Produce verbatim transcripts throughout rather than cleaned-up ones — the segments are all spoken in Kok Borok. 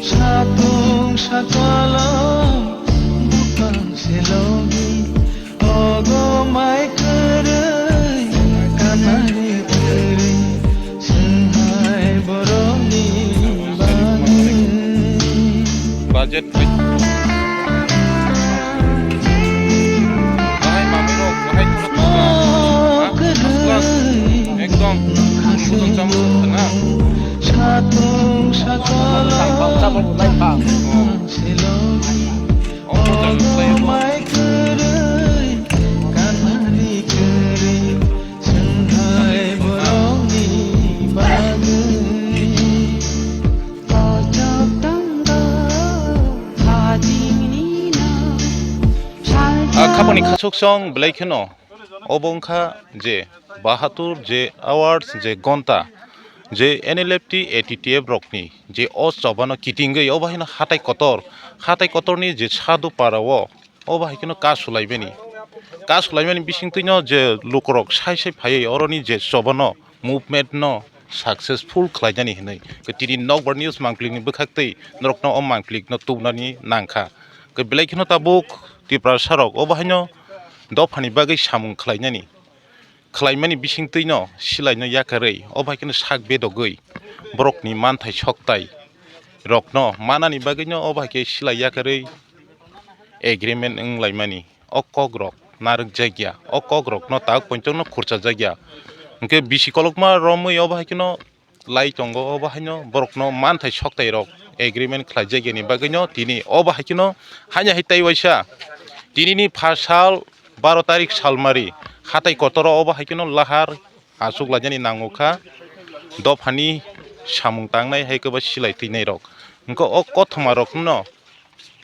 Satung sakolom bupang selogi ogo mai kwrwi kanari kwrwi swnghai borokni bagwi. Budget bai. Bahai mamui rok, bahai khorok khorok. Ha? First class. Ekdom. Budong chamung khana. Satung sakolom bupang selogi. A khapangni khachuk song belai kheno obo wngkha je Bahatur je Awards je Gonta je N L F T A T T F rokni je o chobano kitingwi obo haino hatai kotor, hatai kotorni je sadu para o, obo hai kheno ka sulaimani, ka sulaimani bisingtwino je lukurok sai sai phaiwi oroni je chobano movement no successful khlainani hinwi tini Nokbar News mangplikni bwkhaktwi norokno o mangplikno tubunani nangkha. Belai kheno tabuk Tiprasarok obo haino dophani bagwi samung khlainani, khlaimani bisingtwino silaino yakarwi, o bai kheno sak bedogwi borokni manthai soktai rokno manani bagwino o bai khe silai yakarwi agreement wnglaimani. O kok rok narwk jakya, o kok rokno tak pointokno khurcha jakya. Hwnkhe bisi kolokma romwi o bai kheno lai tongo, obo haino borokno manthai soktai rok agreement khlai jakya ni bagwino tini obo hai kheno haino hai tai waisa tinini pha sal baro tarik salmari hatai kotoro obo hai kheno lahar achuk lainani nango kha. Dophani samung tangnai hai khe bo silai twinai rok, hwnkhe o kothoma rokno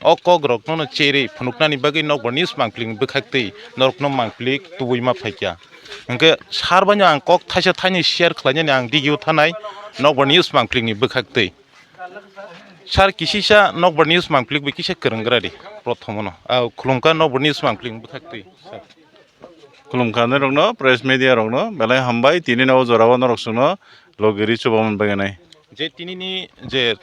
o kok rokno no cherwi phunuknani bagwi Nokbar News mangplikni bwkhaktwi norokno mangplik tubui ma phaikha. Hwnkhe sar baino ang kok thaisa thaini share khlainani ang digio thanai Nokbar News mangplikni bwkhaktwi. Sar kisisa Nokbar News mangplik bai kisa kwrwnggra di prothomono. Ah, khulumkha Nokbar News mangplikni bwkhaktwi. Khulumkha norokno, press media rokno belai hambai, tini no o jorao norok chwngno logiri chubaman bagwi nai. Je tinini je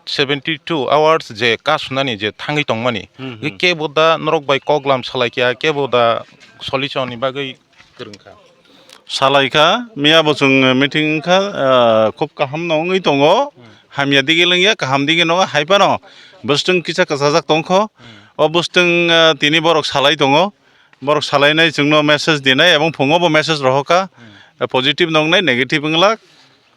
seventy two hours je kasunani je thangwi tongmani, hmm, hmm, kebo da norok bai koklam salaikha, kebo da solution ni bagwi kwrwngkha. Salaikha, miya bo chwng meeting wngkha, ah, khub kaham no wngwi tongo, hmm, hamya digi lengya, kaham digi no hai phano bwswtwng kisa kwchajak tongkho, hmm, o bwswtwng, ah, tini borok salai tongo. Borok salainai chwngno message dinai, ebong phungo bo message rohorkha. Hmm. Positive nongnai, negative wnglak,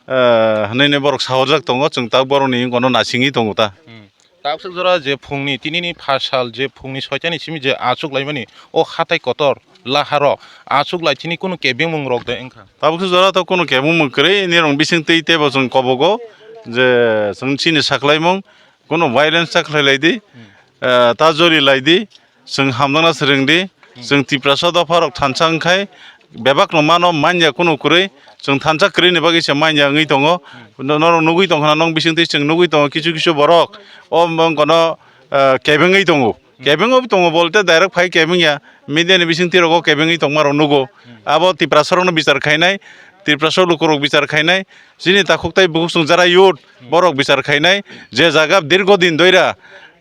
eh, hwnwi borok sahorjak tongo, chwng tak borokni wngkano nasingwi tongo ta. Hmm. Tabuksa jora je phungni, tinini pha sal je phungni soitani simi je achuk laimani, o hatai kotor laharo achuk lai chini kunu kebengmung rok de wngkha. Tabuksa jora to kunu kebengmung kwrwi, nirok bising twi teibo chwng kobogo je chwng chini saklaimung, kunu violence ta khlai lai di, hmm, eh, ta jori lai di, chwng hamjakna swrwng di, hmm, chwng Tiprasa dopha rok thansa wngkhai, bebak no mano manya kunu kwrwi, chwng thansa kwrwi ni bagwi se manya wngwi tongo. Hmm. No-, norok nugwi tongkha na, nong bising twi chwng nugwi tongo, kisu kisu borok o mong kono, eh, kebengwi tongo. Hmm. Kebengwi tongo bolte direct phai kebengya, media ni bising twi rogo kebengwi tongma rok nugo. Hmm. Abo Tiprasa rok no bichar khainai, Tiprasa lukurok bichar khainai, chini takhuk tai bukhuk chwng jara youth, borok bichar khainai je jaga dirgo din doira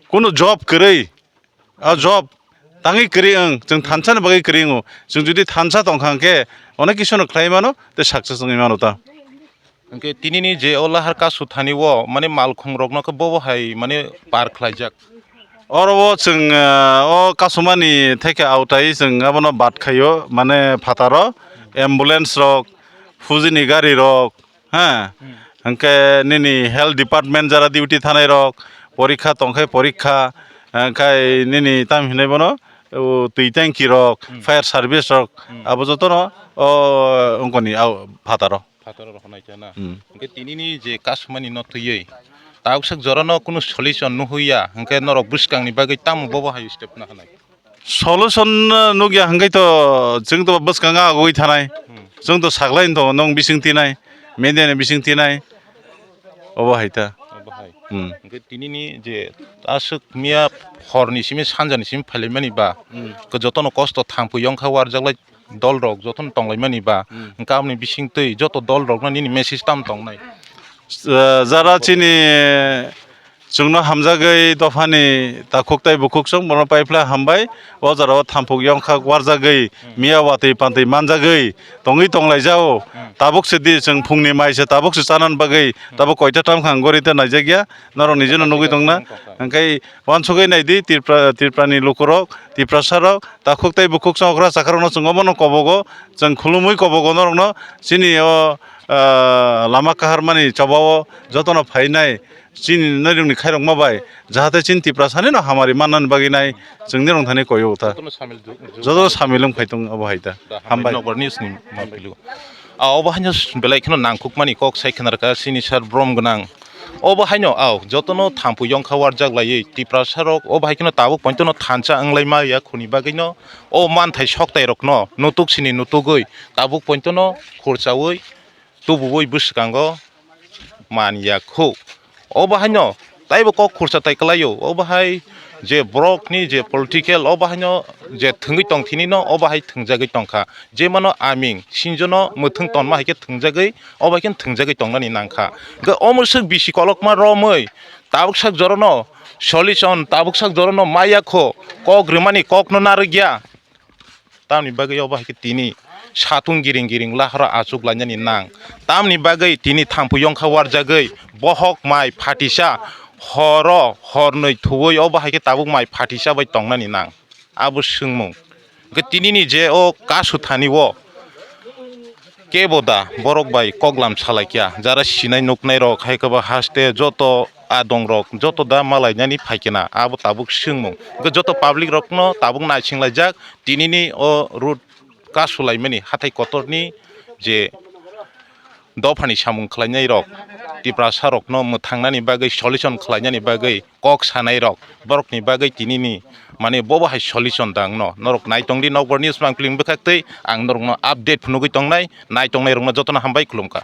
kunu job kwrwi, a job tangwi kwrwi wng, chwng thansa ni bagwi kwrwi wngo. Chwng jodi thansa tongkha hwnkhe onek kisu no khlai mano tei success wngwi mano ta. Hwnkhe tinini je o lahar kasu thani o mane malkhung rokno khe bobo hai mane par khlaijak. Oro o chwng, ah, o kasumani theke autai chwng abono bad khaio, mane phataro ambulance rok, pujini gari rok, ha, hmm, hwnkhe nini health department jara duty thanai rok, porikha tongkhe porikha, hwnkhe nini tam hinwi bono, o, twi tanki rok, hmm, fire service rok, hmm, abo jotono o wngkoni au phataro. Phataro rok hwnai khe na. Hmm. Hwnkhe tinini je kasumani no twiwi, tabuksak jorano kunu solution nuhuya, hwnkhe norok bwskangni bagwi tamo bobo hai step na hwnai? Solution, uh, nukya hwnkhe to chwng to bwskango agoi thanai. Hmm. Chwng to saklai tongo nwng bising tinai, media ni bising tinai. Obo hai ta. Obo hai. Hmm. Hwnkhe tinini je aswk miya horni simi sanjani simi phailaimani ba, Hmm. Jotono kosto thangpui yongkha warjaklai dol rok jotono tonglaimani ba, Hmm. Hwnkhe aboni bising twi joto dol rokno nini message tam tongnai? Uh, jara chini chwngno hamjagwi dophani takhuk tei bukhuk chwng bono paiphlai hambai. O jora o thampuk yongkha warjagwi, miya watwi pantwi manjagwi tongwi tonglaijao. Tabuk se di chwng phungni mai se tabuk se chanani bagwi tabuk koita tam kha ang gori te naijakya, norok nijeno nugwi tongna. Hwnkhe uansugwi naidi Tripura, Tripurani lukurok, Tiprasarok, takhuk tei bukhuk chwng okra chakrokno chwng obono kobogo, chwng khulumwi kobogo norokno chini o, ah, lama kaharmani chobao jotono phainai. Chini norokni khairokma bai, jahate chini Tiprasani no hamari mannani bagwi nai chwngni rong thani koyo ta. Jotono samil ju-, ju-, Jotono samil wng phai tong obo hai ta. Da, hambai. Hambai. Nokbar news ni mapili. A, obo haino belai kheno nangkukmani kok sai khna rwkha chini sir brom gwnang. Obo haino, aw, jotono thampui yongkha warjak laiwi Tiprasa rok obo hai kheno tabuk pointono thansa wng lai ma ya khuni bagwino o manthai soktai rokno nutuk sini nutugwi tabuk pointono khurchaui tubuwi bwskango man ya khu. Obo haino taibo kok khursa tai kwlaio. Obo hai je borokni je political, obo haino je thwngwi tong thinino, obo hai thwngjagwi tongkha. Je mano aming sinjono mwthwng tonma hai khe thwngjagwi, obo hai khe thwngjagwi tongnani nangkha. Hwnkhe omo swk bisi kolokma romwi tabuk sak jorono solution, tabuk sak jorono maya kho, kok rwmani kokno narwkya. Tamni bagwi obo hai khe tini satung giring giring lahoro achuk lainani nang. Tamni bagwi tini thampui yongkha warjagwi bohok mai phatisa horo hornwi thuwi obo hai khe tabuk mai phatisa bai tongnani nang. Abo swngmung. Hwnkhe tinini je o kasu thani o kebo da borok bai koklam salaikya, jara sinai nuknai rok hai khe bo haste joto adong rok joto da malainani phaikena abo tabuk swngmung. Hwnkhe joto public rokno tabuk naisinglaijak. Tinini o road kasulaimani hathai kotorni je dophani samung khlainai rok, Tiprasa rokno mwthangnani bagwi, solution khlainani bagwi kok sanai rok, borokni bagwi tinini, mane, bobo hai solution dangno norok naitongdi. Nokbar news mangpili bwkhaktwi ang norokno update phunugwi tongnai, naitongnai rokno jotono hambai, khulumkha.